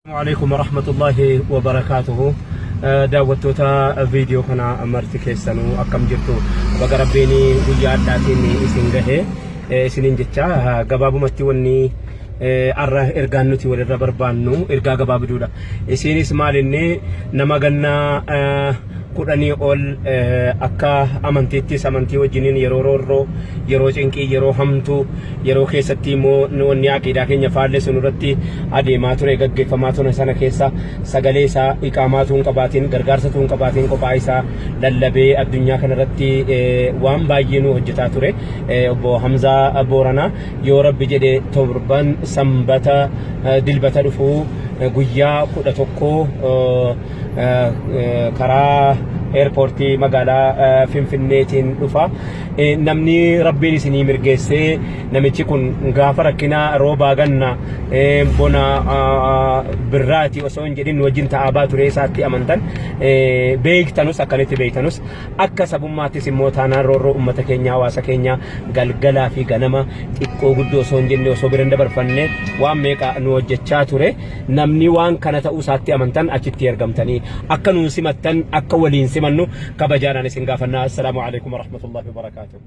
Alaikum warahmatullahi wabarakaatuhu. Daawwattoota viidiyoo kana marti keessanuu akkam jirtu? Baga rabbiin guyyaa addaatiin isin gahe isiniin jecha, gabaabumatti wanni arra ergaan nuti walirra barbaannu ergaa gabaabduudha. Isinis maal inni nama gannaa 10 ol akka amantiittis amantii wajjiniin yeroo roorroo, yeroo cinqii, yeroo hamtuu, yeroo keessatti immoo wanni aqiidaa keenya faallessu nurratti adeemaa ture, gaggeeffamaa ture sana keessa sagalee isaa iqaamaa tuun qabaatiin, gargaarsa tuun qabaatiin kophaa isaa lallabee addunyaa kanarratti waan baay'ee nu hojjetaa ture. Obbo Hamzaa Booranaa yoo rabbi jedhe torban sanbata dilbata dhufuu guyyaa 11 karaa eerpoortii magaalaa Finfinneetiin dhufa. Namni rabbiin isinii mirgeessee namichi kun gaafa rakkinaa roobaa ganna bona birraati osoo hin jedhin wajjin ta'aa baa turee isaatti amantan beektanus, akkanitti beektanus, akka sabummaattis immoo taanaan roorroo uummata keenyaa, hawaasa keenyaa galgalaa fi ganama xiqqoo guddoo osoo hin jenne, osoo bira hin dabarfanne waan meeqa nu hojjechaa ture. Namni waan kana ta'uu isaatti amantan achitti ergamtanii akka nuun simattan, akka waliin simannu kabajaadhaan isin gaafannaa. Assalaamu alaikum warahmatullahi wabarakaatuh.